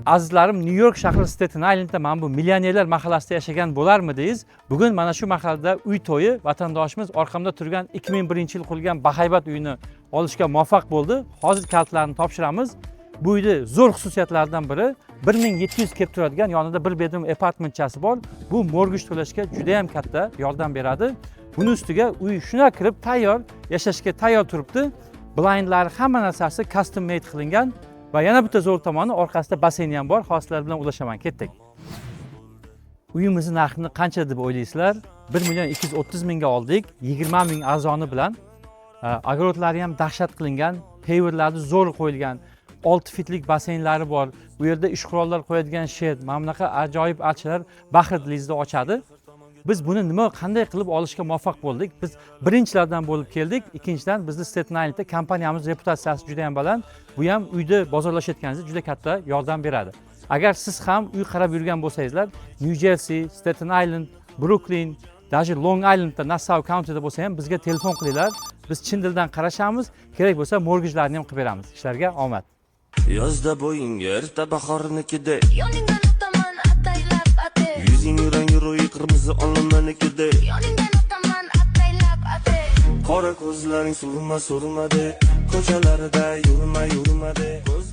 Azizlarim, Nyu York shahri Staten Islandda mana bu millionerlar mahallasida yashagan bo'larmidingiz? Bugun mana shu mahallada uy to'yi. Vatandoshimiz orqamda turgan 2001 yil qurilgan bahaybat uyni olishga muvaffaq bo'ldi. Hozir kalitlarni topshiramiz. Bu uyni zo'r xususiyatlaridan biri 1700 kelib turadigan yonida bir bedroom apartmentchasi bor. Bu mortgage to'lashga juda ham katta yordam beradi. Buni ustiga uy shuna kirib tayyor, yashashga tayyor turibdi. Blindlari, hamma narsasi custom made qilingan va yana bitta zo'r tomoni, orqasida basseyni ham bor. Hozir sizlar bilan ulashaman. Ketdik. Uyimizni narxini qancha deb o'ylaysizlar? 1 230 000 ga oldik, 20 ming arzoni bilan. Огород lari ham dahshat qilingan, paverlari zo'r qo'yilgan, 6 fitlik basseynlari bor. Bu yerda ish qurollar qo'yadigan shed, mana bunaqa ajoyib archalar baxr ochadi. Biz buni nima, qanday qilib olishga muvaffaq bo'ldik? Biz birinchilardan bo'lib keldik. Ikkinchidan, bizni Staten Islandda kompaniyamiz reputatsiyasi juda ham baland. Bu ham uyda bozorlashayotganingizda juda katta yordam beradi. Agar siz ham uy qarab yurgan bo'lsangizlar, Nyu Jersi, Staten Island, Bruklin, даже Long Islandda, Nassau Countyda bo'lsa ham bizga telefon qilinglar. Biz chin dildan qarashamiz, kerak bo'lsa, mortgagelarni ham qilib beramiz. Ishlarga omad! Yozda bo'ying erta bahornikidek. Yoningdan o'taman ataylab ate. Yuzing rangi ro'yi qirmizi olmanikidek. Yoningdan o'taman ataylab ate. Qora ko'zlaring surma, surma de. Ko'chalarda yurma, yurma de. Ko'zga